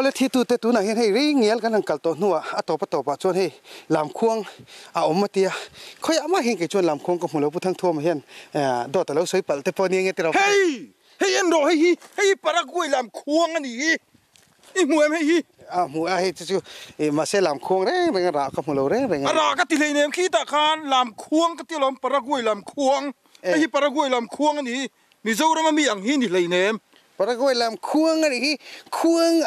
Awle thitute tunah hian hei rei ngial kan han kal tawh hnuah a tawp a tawpah chuan hei lamkhuang a awm a tia. Khawiah mah hian kei chuan lamkhuang ka hmu lo Pu Thangthuama hian dawt a lo sawi palh te pawh nia nge ti lo. Hei! Hei en rawh hei hi, hei hi Paraguay lamkhuang a nih hi. I hmu em hei hi? A hmu a hei chu chu mahse lamkhuang reng reng a rah ka hmu lo reng reng a. A rah ka ti hleinem khitah khan lamkhuang ka ti alawm Paraguay lamkhuang. Hei hi Paraguay lamkhuang a nih hi. Mizoram a mi ang hi ni hleinem. Paraguay lam khuang a nih hi, khuang.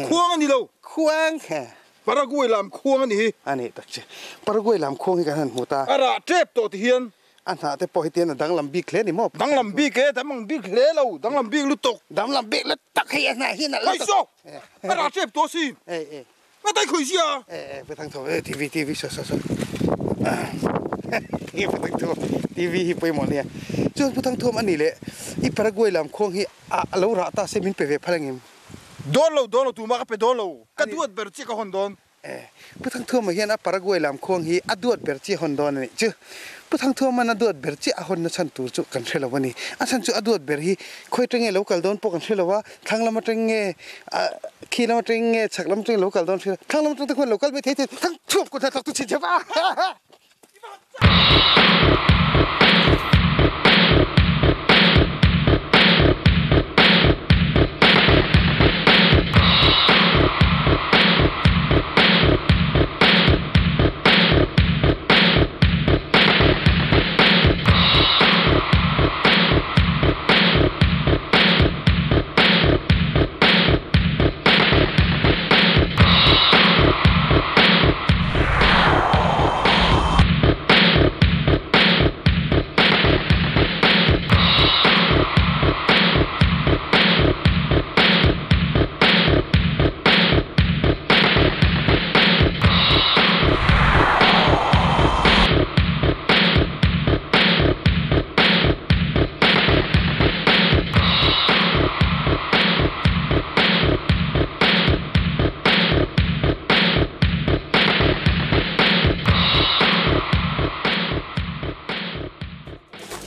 Khuang a ni lo. Khuang. Paraguay lam khuang a nih hi. A nih tak che. Paraguay lam khuang hi kan han hmu ta. A rah tep tawh ti hian. A hnah te pawh hi tian a danglam bik hle ni maw? Danglam bik e, danglam bik hle lo, danglam bik lutuk. Danglam bik lutuk hei a hnah hi a nalh lutuk. Hei saw! A rah tep tawh si. Ei ei. Nga tai khawi sia. Eh eh Pathang tho eh TV TV saw saw saw. Tinge Pathang thuam TV hi pawimawh nia. Chuan Pathang thuam a nih leh i Paraguay lam khuang hi a lo rah ta se min pe ve phal angem? Dawn lo dawn lo tumah ka pe dawn lo. Ka duat ber chiah ka hawn dawn. Eh Pathang thuama hian a Paraguay lam khuang hi a duat ber chiah hawn dawn a nih chu. Pathang thuaman a duat ber chiah a hawnna chhan tur chu kan hre lo a ni. A chhan chu a duat ber hi khawi atang nge lo kal dawn pawh kan hre lo a, Thlang lam atang nge khi lam atang nge chhak lam atang lo kal dawn hria thlang lam atang te khuan lo kal mai thei thei thang thuap kut hnathawk tu chhin chep a.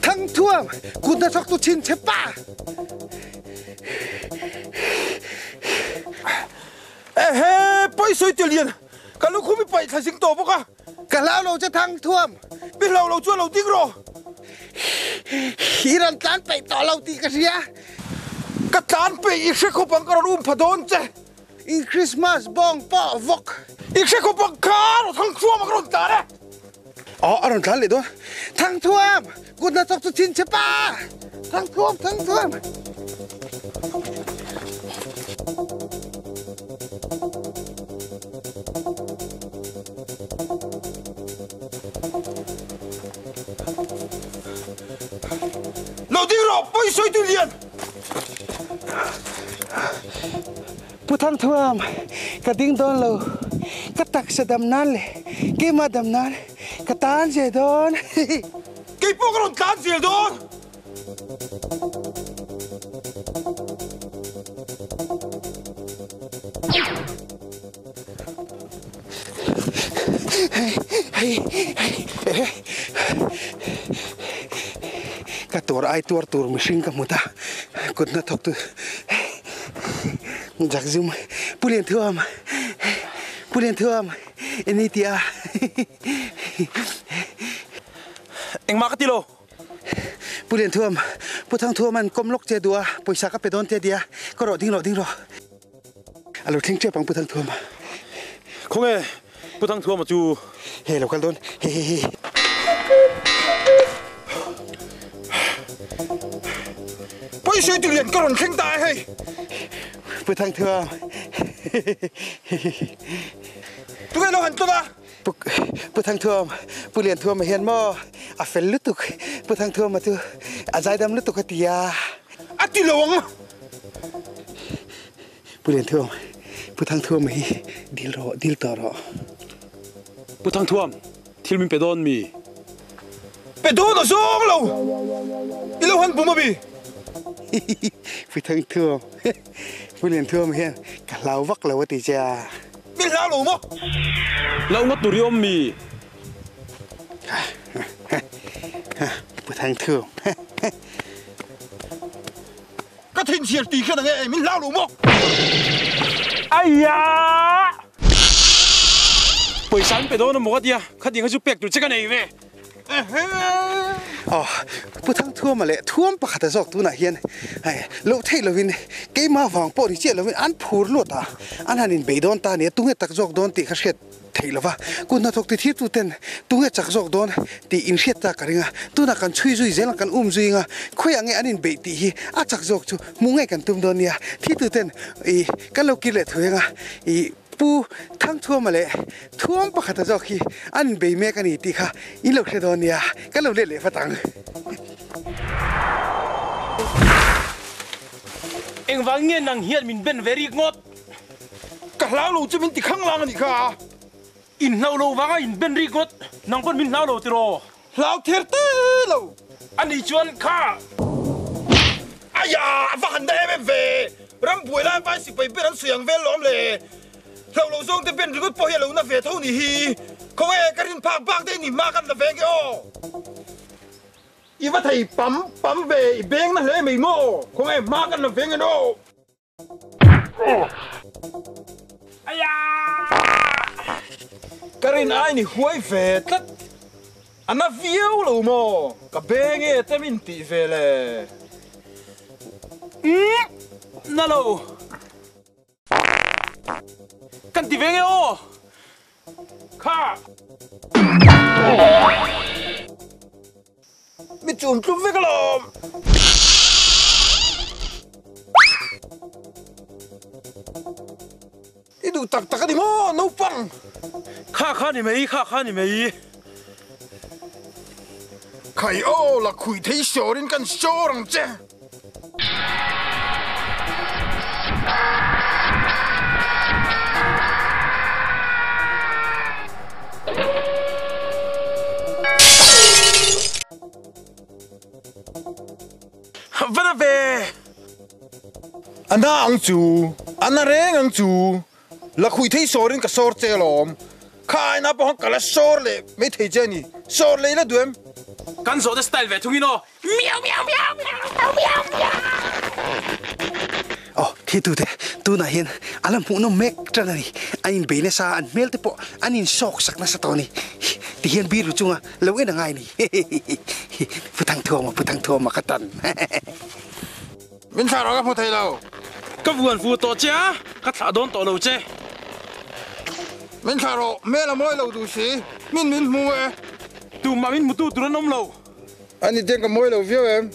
Thangthuam kut hnathawk tu chinchhe pa. Ehe pawisawi tel hian ka lukhum i paih thla zing tawh bawk a. Ka hlau lo che Thangthuam. Mi hlau lo chuan lo ding rawh. I rawn tlan peih tawh lo tih ka hria. Ka tlan peih i hre khawp ang ka rawn um pha dawn che. I Christmas bawng pawh vawk. I hre khawp ang kha rawn Thangthuam a ka rawn tlan e. Aw a rawn tlan leh dawn. Thangthuam! Kut hnathawk chu chhin che pa! Thangthuam! Thangthuam! Lo ding rawh, pawi sawi tu lian! Pu Thangthuam, ka ding dawn lo. Ka taksa dam nan leh keimah dam nan ka tan zel dawn. Kei pawh ka rawn tlan zel dawn. Ka tuar ai tuar tur mihring ka hmu ta kut hnathawk tu Jakzum Pu Lianthuam Pu Lianthuam ini tia Engmah ka ti lo. Pu Lianthuam Pu Thangthuam an kawm lawk che duh a pawisa ka pe dawn che tia ka rawh ding rawh ding rawh. A lo thleng tep ang Pu Thangthuama. Khawnge Pu Thangthuama chu? Hei lo kal dawn. He he he. Pawisawi tu lian ka rawn thleng ta e hei. Pu Thangthuam. Tunge lo han tlawn a? Pu Thangthuam, Pu Lianthuama hian maw a fel lutuk. Pu Thangthuama chu a zaidam lutuk a ti a. A ti lo ang. Pu Lianthuam, Pu Thangthuama hi dil rawh, dil tawh rawh. Pu Thangthuam, thil min pe dawn mi? Pe dawn a zawng lo, i lo han bum a mi? Pu Thangthuam, Pu Lianthuama hian ka hlau vak lo a ti che a. Min hlau lo maw? Lo ngawt tur i awm mi? Pu Thangthuam. Ka thinchhiar tih hriat ang e, min hlau lo maw? Aiya! Pawisa an pe dawn a maw ka tia, khatiang kha chu pek tur che ka nei ve. Aw, Pu Thangthuama leh Thuam pakhata zawk tunah hian hei loh theih lovin keimah vang pawh ni chiah lovin an phur luat a, an han inbei dawn ta a nia, tunge tak zawk dawn tih kha hriat theih lova, kut hnathawk ti thir tuten tunge chak zawk dawn tih inhriat ta ka ring a, tunah kan chhui zui zel ang, kan um zui anga khawiah nge an inbeih tih hi a chak zawk chu hmuh ngei kan tum dawn nia, thi tuten ih kan lo kir leh thui anga ih Pu Thangthuama leh Thuam pakhata zawk hi an inbei mek a ni tih kha in lo hre dawn nia, kan lo let leh vat ang. Engvang nge nang hian min ben ve rik ngawt? Ka hlau lo chu min ti khang lang a nih kha. In hlau lo vanga in ben rik ngawt, nang pawn min hlau lo tiraw? Hlau ther te lo. A nih chuan kha. Aia, a va han na em em ve! Ram buai lai vai sipai ber an sawi ang vel lawm le. Hlau lo zawng te ben ringawt pawh hi a lo na ve tho nih hi. Khawnge ka rin phak bak daih ni hma kan la ve nge aw. I va thei pam pam ve, i beng na hle mai maw? Khawnge hma kan la ve nge aw. Ka rin ai ni huai ve tlat. A na viau lo maw? Ka beng e te min tih ve le. Umm na lo. Kan ti ve nge aw. Kha. Mi chum tlum vek alawm. I duh tak tak a ni maw naupang? Kha kha ni mai, kha kha ni mai. Khai aw la khuih thei sawrin kan sawr ang che. Va na ve! A na ang chu, a na reng ang chu. La khuih thei sawrin ka sawr che alawm. Kha aina pawh khan ka la sawr leh mai thei che a ni. Sawr leh ila duh em? Kan zawhna style ve thungin aw. Miau miau miau miau miau miau. Aw thitute tunah hian a la hmuhnawm mek tan a ni. An inbei nasa a, an hmel te pawh an insawk sak nasa tawh a ni. Ti hian biru chunga lo en a ngai a ni. Pu Thangthuama, Pu Thangthuama ka tan. Min thlah rawh ka hmu thei lo. Ka vuan fu tawh che a, ka thlah dawn tawh lo che. Min thlah rawh, hmel a mawi lo duh si, min min hmu e. Tumah min hmutu tur an awm lo. A ni tiang ka mawi lo viau em?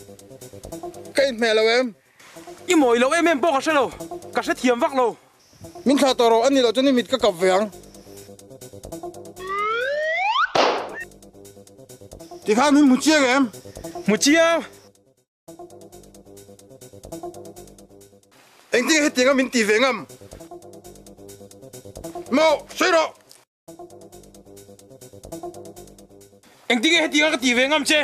Ka inhmeh lo em? I mawi lo em em pawh ka hre lo, ka hrethiam vak lo. Min thlah tawh rawh, a ni loh chuan i mit ka kap ve ang. Tikhan min hmu chiang em? Hmu chiang. Engtin hetianga min ti ve ngam? Maw, sawi rawh! Engtin nge hetianga ka ti ve ngam che?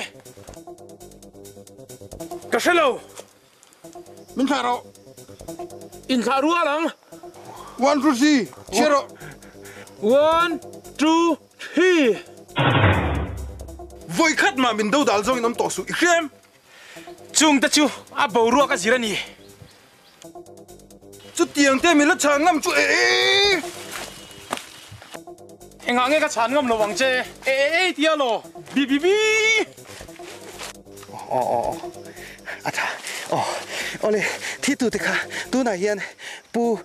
Ka hre lo. Min thlah rawh. Inthlah rual ang. One, two, three, chhiar rawh. One, two, three. Vawi khat mah min do dal zawngin awm tawh suh, i hria em? Chung te chu a boruak a zir a ni. Chutiang te min la chhan ngam chu e e. Engah nge ka chhan ngam lo ang che e e e tia law bi bi bi. Aw aw aw a tha aw awle thi tu te kha tunah hian pu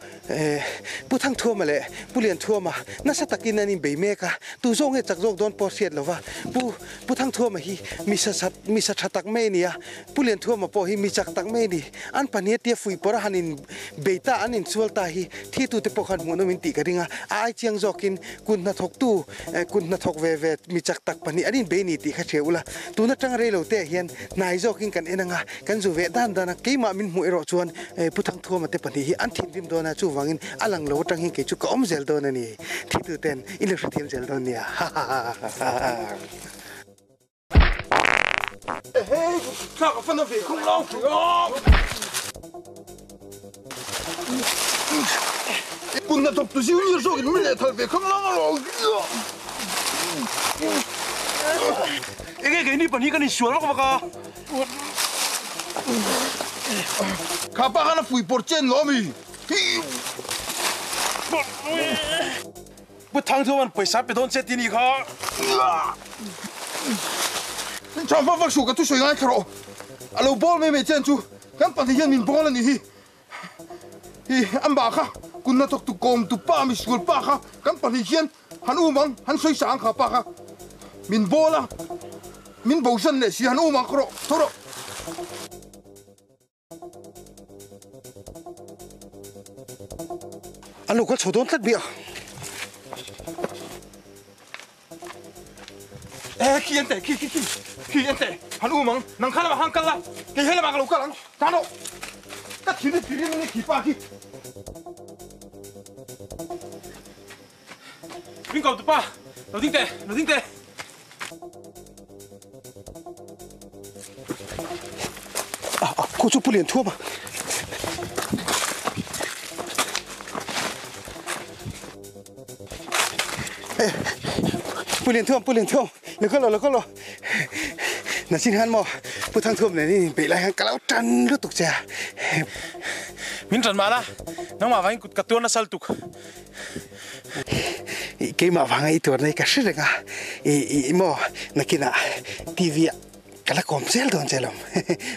Pu Thangthuama leh Pu Lianthuama nasa takin an inbei mek a, tu zawk nge chak zawk dawn pawh hriat lova Pu Pu Thangthuama hi mi sa sat mi sa tha tak mai a ni a, Pu Lianthuama pawh hi mi chak tak mai a ni. An pahnih a tia fuih pawrh a han inbei ta an insual ta hi thitute pawh khan hmuhnawm in tih ka ring a, a ai chiang zawkin kut hnathawktu kut hnathawk ve ve mi chak tak pahnih an inbei ni tih kha hria ula, tun atang rei lo te ah hian hnai zawkin kan en ang a, kan zu ve dan dan a, keimah min hmuh erawh chuan Pu Thangthuama te pahnih hi an thinrim dawn a, chuvangin a lang lo atang hian kei chu ka awm zel dawn a ni, thituten in lo hrethiam zel dawn nia, ha ha ha ha ha. Ehe, thla ka fan a ve khung lau thei a. Kun hnathawk tu junior zawk in min leh thal ve khang lang a rawh. Enge keini pahnih kan insual vak vak a. Kha pa khan a fuihpawrh chen lo a mi? Pu Thangthuaman pawisa pe dawn che ti ni kha. Chhang vak vak suh ka thusawi ngai thla rawh. A lo bawl mai mai chen chu kan pahnih hian min bawl a nih hi. Hi an bah kha kunna thawk tu kawm tu pa misual pa kha kan pahnih hian han um ang han sawi sa ang kha pa kha min bawl a min bosan leh si han um ang kha rawh tho rawh. An lo kal chho dawn tlat bia. Eh khi an teh khi khi khi khi an teh han um ang nang kha lamah khan kal la kei he lamah ka lo kal ang tan rawh ka thin hi tirin ani khi pa khi. Min ko tupa lo ding teh lo ding teh. Ah ah khu chu pu lian thuam a. Pu Lian Thuam, Pu Lian Thuam, lo kal lo, lo kal lo. Nachin khan maw Pu Thang Thuam nen in inpeih lai khan ka lo tan lutuk che a. Min tan mah la, nangmah vangin kut ka tuar nasa lutuk. Keimah vanga i tuarna hi ka hre reng a, i maw nakinah TV ah Ka la kawm zel dawn che lawm.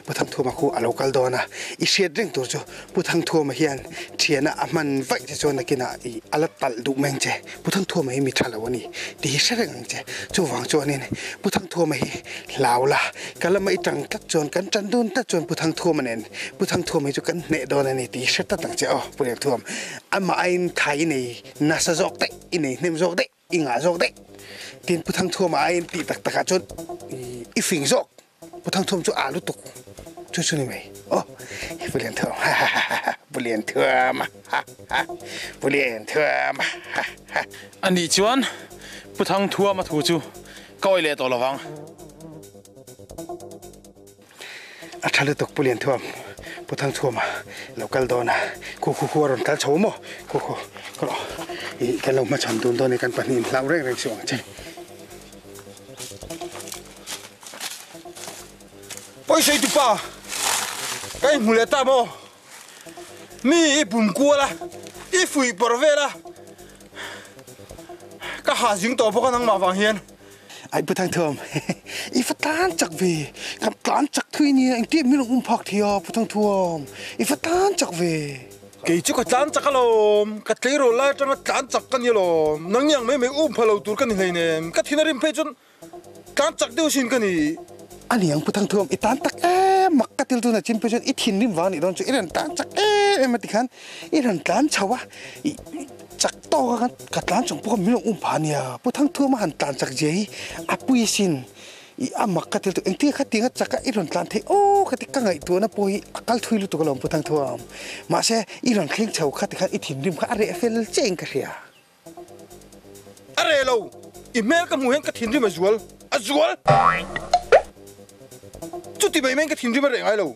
Pu Thangthuama khu a lo kal dawn a, i hriat reng tur chu Pu Thangthuama hian thiana a hman vaih che chuan nakinah i a la talh duh mai ang che. Pu Thangthuama hi mi tha lo a ni tih hi hre reng ang che. Chuvang chuanin Pu Thangthuama hi hlau la, ka lama i tang tlat chuan kan tan dun tlat chuan Pu Thangthuama nen Pu Thangthuama hi chu kan hneh dawn a ni tih hi hre tlat ang che aw Pu Lianthuam. Amah aiin thai i nei nasa zawk daih, i nei hnem zawk daih. I ngah zawk daih. Tin Pu Thangthuama aiin tih tak takah chuan i fing zawk. Pu Thangthuam chu aa lutuk. Chu chu ni mai. Aw, Pu Lianthuam ha ha ha ha, Pu Lianthuam ha ha, Pu Lianthuam ha ha. Anih chuan Pu Thangthuama thu chu ka awih leh tawh lovang. A tha lutuk Pu Lianthuam, Pu Thangthuama lo kal dawn a, khu khu khu a rawn kal chho maw? Khu khu ka rawh ih kan lo hmachhawn dun dawn e kan pahnih in hlau reng reng suh ang che. Pawisei tupa ka inhmu leh ta maw? Mi i pum kual a, i fuih pawrh vel a, ka ha zing tawh bawk a nangmah vang hian. Ai Pu Thangthuam, i va tlan chak ve, kan tlan chak thui nia engtiah min rawn um phak thei a Pu Thangthuam, i va tlan chak ve. Kei chu ka tlan chak alawm, ka tleirawl lai atanga tlan chak ka ni alawm, nang ni ang mai mai um pha lo tur ka ni hleinem, ka thin a rim phei chuan tlan chak deuh sin ka ni. A ni ang Pu Thangthuam, i tan tak em, mak ka til tuna chin phei chuan i thinrim vang nih dawn chu i rawn tlan chak em em a tikhan i rawn tlan chho a, i chak tawk a ka tlan chung pawh kha min rawn um phah a nia, Pu Thangthuama han tlan chak zia hi a pui sin, i a mak ka til tuk engtin kha tiang a chak a i rawn tlan theih aw ka ti ka ngaihtuahna pawh hi a kal thui lutuk alawm Pu Thangthuam, mahse i rawn thleng chho kha tikhan i thinrim kha a reh fel chiah in ka hria. A reh lo, i hmel ka hmuh hian ka thinrim a zual, a zual! Chuti mai maiin ka thinrim a reh ngai lo.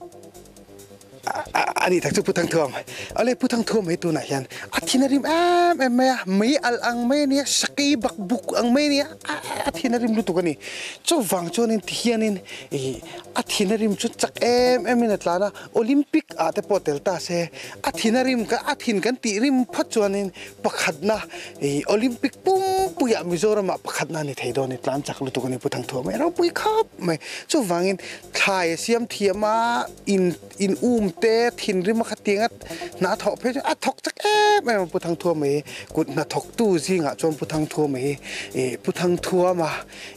A nih tak chu Pu Thangthuam. Awle Pu Thangthuam hi tunah hian a thin a rim em em mai a, mei alh ang mai a nia, sakei bak buk ang mai a nia, a thin a rim lutuk a ni. Chuvang chuanin tihianin ih a thin a rim chu chak em em in a tlan a, Olympic ah te pawh tel ta se, a thin a rim ka a thin kan tih rim phawt chuanin Pakhatna i Olympic pumpuiah Mizoramah pakhatna a ni thei dawn i tlan chak lutuk a ni Pu Thangthuah mai a ropui khawp mai. Chuvangin thlai a siam thiam a, in in um te thinrim a khatiang a hna a thawh phei chuan a thawk chak em em a Pu Thangthuah mai kut hnathawktu zingah chuan Pu Thangthuah mai i Pu Thangthuama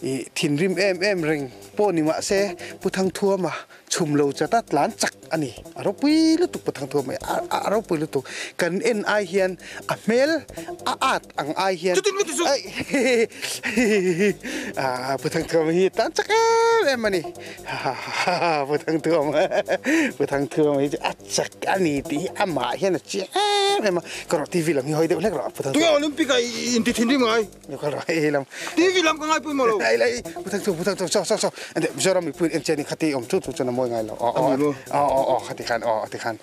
i thinrim em em reng pawh ni mahse Pu Thangthuama Chhum lo chat a tlan chak a ni. A ropui lutuk Pu Thangthuam mai a ropui lutuk. Kan en ai hian a hmel a at ang ai hian Chutin mi ti suh. A Pu Thangthuam hi tlan chak em em a ni. Pu Thangthuam Pu Thangthuam hi chu a chak a ni tih hi amah hian a chiang em em a. Ka rawh TV lam hi hawi deuh hlek rawh Pu Thangthuam. Tunge Olympic ah i inti thinrim ngai? Lo kal rawh hei lam. TV lam ka ngai pawimawh lo. Ai lai Pu Thangthuam Pu Thangthuam saw saw saw ande Mizoram mipui en chian in khati awm chu chu chuan a mawi ngai lo. Aw aw aw aw aw khati khan aw ti khan.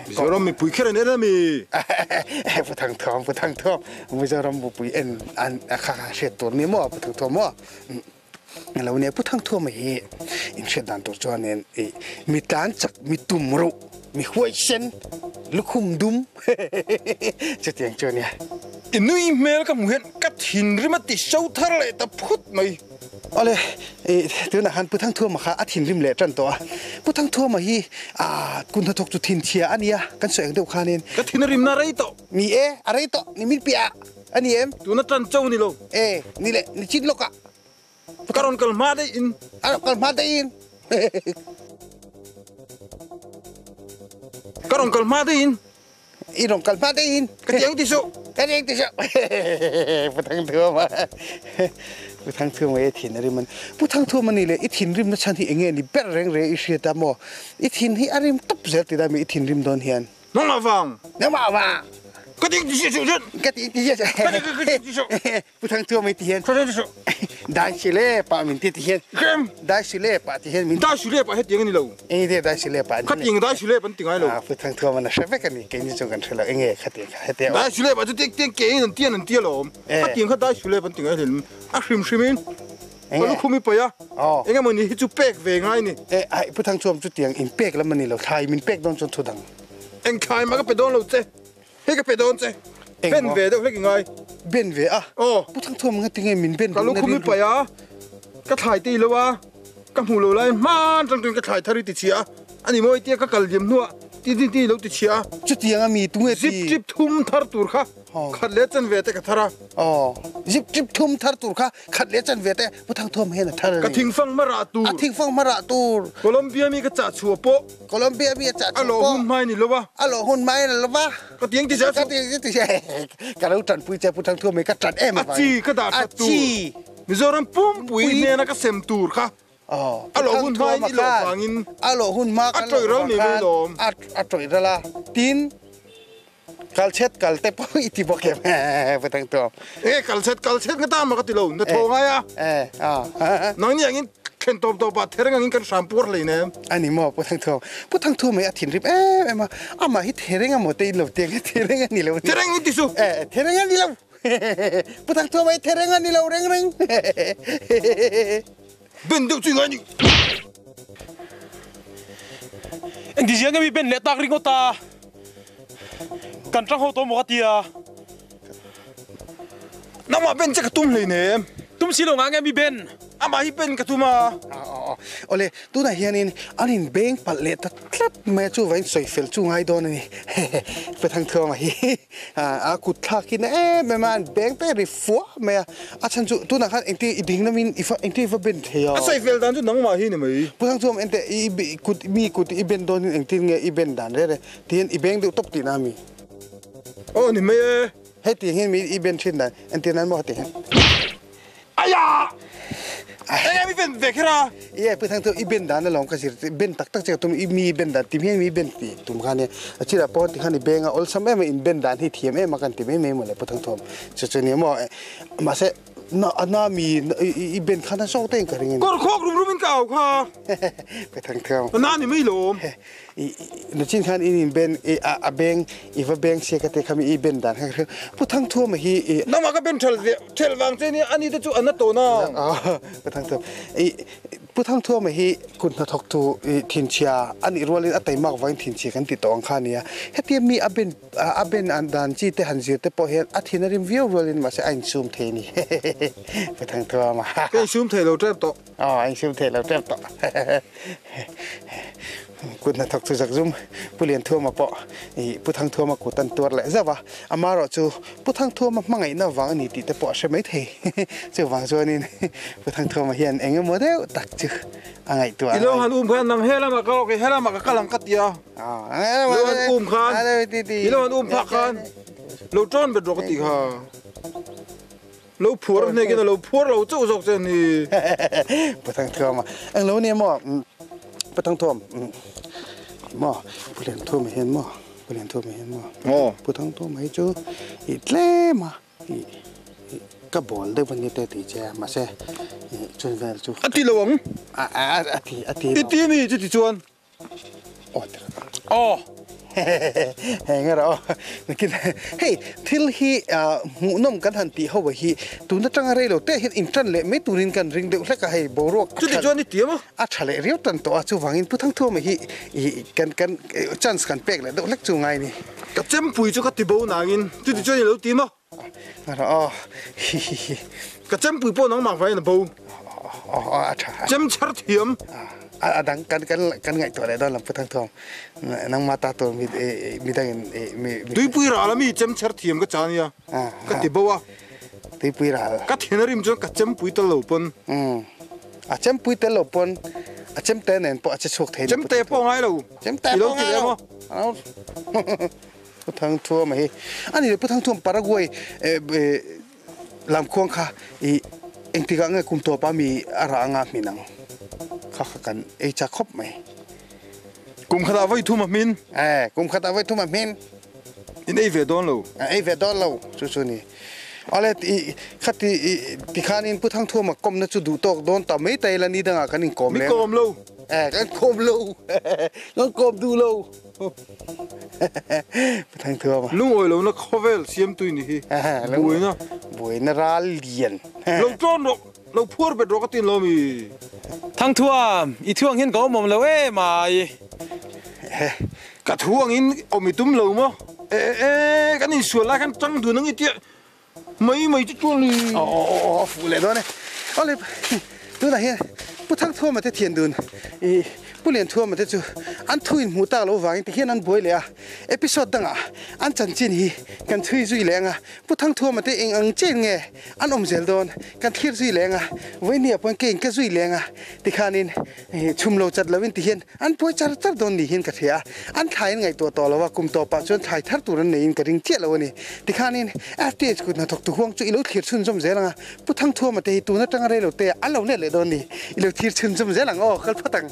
Mizoram mipui kher an en ami? Pu Thangthuam Pu Thangthuam Mizoram mipui en an kha kha hriat tur ni maw Pu Thangthuam maw? Lo nia Pu Thangthuam hi in hriat dan tur chuanin i mi tlan chak mi tum ruh. Mi huaisen lukhum dum chutiang chu ania. I nui hmel ka hmu hian ka thinrim a ti so thar leh ta phut mai. Awle, i tunah khan Pu Thangthuama kha a thinrim leh tan tawh a. Pu Thangthuama hi aa kun hnathawk chu thinchhia a nia, kan sawi ang deuh khanin. Ka thin a rimna a rei tawh. Ni e, a rei tawh, ni min piah a ni em? Tuna tan cho ni lo. E, ni le, ni chin lawkah. Ka rawn kal hma daih in. A rawn kal hma daih in. Ka rawn kal hma daih in. I rawn kal hma daih in. Ka ti ang ti suh. Ka ti ang ti suh. Pu Thangthuama. Pu Thangthuama i thin a rim a ni. Pu Thangthuama ni le i thinrimna chhan hi enge ni ber reng reng i hriat a maw? I thin hi a rim tawp zel ti dai mi i thinrim dawn hian. Nangmah vang. Nangmah vang. Ka ti ang ti suh suh. Ka ti ang ti suh. Ka ti ang ti suh. Pu Thangthuam ei ti hian dai si le pa min ti ti hian dai si le pa ti hian min dai si le pa hetiang ani lo enge te dai si le pa kha tiang dai si le pan ti ngai lo Pu Thangthuam an hre vek ani kei ni chu kan hre lo enge kha tiang kha hetia dai si le pa chu tiang tiang ke in an tian an tia lawm kha tiang kha dai si le pan ti ngai hlel a hrim hrim in ka lukhum i pai a enge mawni hi chu pek ve ngai ni e ai Pu Thangthuam chu tiang in pek lam ani lo thlai min pek dawn chuan thu dang eng thlai ma ka pe dawn lo che Hei ka pe dawn che. Ben ve deuh hlek i ngai. Ben ve a? Aw. Pu Thangthuam nga tinge min ben Ka lukhum i paih a, ka thlai te i lo a, ka hmuh lo lai hman tang tuin ka thlai thar i ti chhia a, ani mawi tia ka kal diam hnuah ti ti ti i lo ti chhia a. Chutiang a mi tunge ti? Zip trip thum thar tur kha khat leh chan ve te ka thar a. Aw. Zip trip thum thar tur kha khat leh chan ve te Pu Thangthuam hian a thar a ni. Ka thingfang hma rah tur. A thingfang hma rah tur. Colombia mi ka chah chhuah pawh. Colombia mi a chah chhuah pawh. A lawh hun hmai ni lo a. A lawh hun hmai ni lo va. Ka tiang ti zel Ka tiang ti zel. Ka lo tanpui che Pu Thangthuam hi ka tan em avangin. A chi ka dah that tur. A chi. Mizoram pumpui hnena ka sem tur kha. A lawh hun hmai ni lo vangin. A lawh hun hma kan lawh vang khan. A tawih ral a. Tin. Kalchhet kal te pawh i ti bawk em Pu Thangthuam. E kalchhet kalchhet nga ta ma ka ti lo na thaw ngai a. E a. Nang ni angin thlen tawp tawp ah thereng angin kan hram puar hlei nem. Ani maw Pu Thangthuam. Pu Thangthuam hi a thinrim em em a. Amah hi thereng amaw te in lo ti ang thereng a ni lo. Thereng in ti su. E thereng a ni lo. Pu Thangthuam hi thereng a ni lo reng reng. Ben deuh chu i ngai ni. Engti zia nge mi ben leh tak ringawt a. Kan tang ho tawh maw ka tia. Nangmah ben che ka tum hleinem. Tum si lo nga nge mi ben. Amah hi ben ka tum a. Awle, tunah hianin an in beng palh leh ta tlat mai a, chuvain sawi fel chu ngai dawn a ni. Pathangthuama hi a kut thlak hi na em em a, an beng te ri fuah mai a. A chhan chu tunah khan engti i ding lamin i va engti i va ben thei a. A sawi fel dan chu nangmah hi ni mai. Pathangthuama ente i kut mi kut i ben dawnin engtin nge i ben dan rere. Tihian i beng deuh tawp tihna a mi? Aw ni mai e. Hei ti hian mi i ben thin dan entir nan maw heti hian. Aya! Enge mi ben ve kher a? Ie pu thang chu i ben dan alawm ka zir ben tak tak che ka tum i mi ben dan ti hian mi ben ti tum khan e a chirah pawh ti khan i beng a awlsam em a in ben dan hi thiam em a kan ti mai mai mawle pu thang thuam chu chu ni maw mahse na a na mi i ben khan a zawk daih in ka ring a ni. Kawr khawk rum rum in ka au kha. Pu thang thuam. Na ni mai lawm. Nichin khan in in ben i a beng i va beng sia ka te kha mi i ben dan kha ka hre Pu Thangthuama hi i Nangmah ka ben thal ve thel vang che nia ani te chu an na tawn a. Pu Thangthuam i Pu Thangthuama hi kut hnathawk tu i thinchhia a nih rualin a taimak vangin thinchhia kan ti tawh ang kha a nia. Hetia mi a ben a ben an dan chi te han zir te pawh hian a thin a rim viau rualin mahse a insum thei a ni Pu Thangthuama. Ka insum thei lo tep tawh. Aw a insum thei lo tep tawh. Kut hnathawk chu zakzum Pu Lianthuama pawh ih Pu Thangthuama kut an tuar leh zauh a, amaherawh chu Pu Thangthuama hmangaihna vang a ni tih te pawh a hre mai thei. Chuvang chuanin Pu Thangthuama hian eng emaw deuh tak chu a ngaihtuah I lo han um khan nang helamah ka awk i helamah ka kal ang ka ti a. I lo han um khan i lo han um phak khan lo tawn bet rawh ka tih kha. Lo phuar a hnekin a lo phuar lo chauh zawk che a ni. Pu Thangthuama eng lo nia maw Pu Thangthuam maw Pu Lianthuama hian maw Pu Lianthuama hian maw Pu Thangthuama hi chu i tlem a i ka bawl deuh a nia te tih che a mahse chun vel chu A ti lo ang. A ti a ti I ti mi chuti chuan. Aw. Heng erawh aw nakin hei thil hi hmuhnawm kan han tih ho hi tun atanga rei lo te hian intan leh mai turin kan ring deuh hlek a hei boruak a Chuti chuan i tiam a. A tha leh riau tan tawh a chuvangin Pu Thangthuama hi kan kan chance kan pek leh deuh hlek chu ngai ni. Ka chempui chu ka ti bo nangin chuti chuan i lo ti maw? Erawh aw hi hi hi. Ka chempui pawh nangmah vangin a bo. Aw aw a tha. Chem chher thiam. A dang kan kan kan ngaihtuah leh dawn lam Pu Thangthuam nangmah ta tur mi midangin mi. Tuipui ral a mi chem chher thiam ka cha nia ka ti bo a. Tuipui ral. Ka thin a rim chuan ka chempui tel lo pawn. A chempui tel lo pawn a chemte nen pawh a che chhuak thei. Chemte pawh ngai lo. Chemte pawh ngai lo. Pu Thangthuama hi a ni le Pu Thangthuam Paraguay lamkhuang kha i engtikah nge kum tawpa mi a rah anga hmin ang kha kha kan ei chak khawp mai. Kum khatah vawi thum a hmin. Eh, kum khatah vawi thum a hmin. In ei ve dawn lo. Ei ve dawn lo chu chu ni. Awle i khati i tikhanin Pu Thangthuama kawmna chu duh tawk dawn ta mai ta ila ni dangah kan inkawm leng. Mi kawm lo. Eh, kan kawm lo. Kan kawm duh lo. Pu Thangthuama. Lungawi lohna khawvel siamtui ni hi. Buaina. Buaina ral lian. Lo tlawn rawh, lo phuar bet rawh ka tin lo mi. Thangthuam, i thuang hian ka awm awm lo em ai. Ka thuangin awm i tum lo maw? E e e, kan insual lai khan tang dun ang i tia mai mai chu chuan ni. Aw aw aw aw a fuh leh dawn e. Awle tunah hian Pu Thangthuama te thian dun i Pu Lianthuama te chu an thu in hmuh tak loh vangin tihian an buai leh a. Episode dangah an chanchin hi kan chhui zui leh ang a. Pu Thangthuama te eng ang chen nge an awm zel dawn kan thlir zui leh ang a. Vawinia pawn ke in ka zui leh ang a tikhanin chhum lo chat loin tihian An pawi char char dawn ni hian ka hria a, an thlai an ngaihtuah tawh lo a, kum tawpah chuan thlai thar tur an neiin ka ring chiah lo a ni. Tikhanin FTH kut hnathawktu huang chu i lo thlir chhunzawm zel ang a, Pu Thangthuama te hi tun atanga rei lo te ah an lo let leh dawn ni, i lo thlir chhunzawm zel ang aw, kal phawt ang.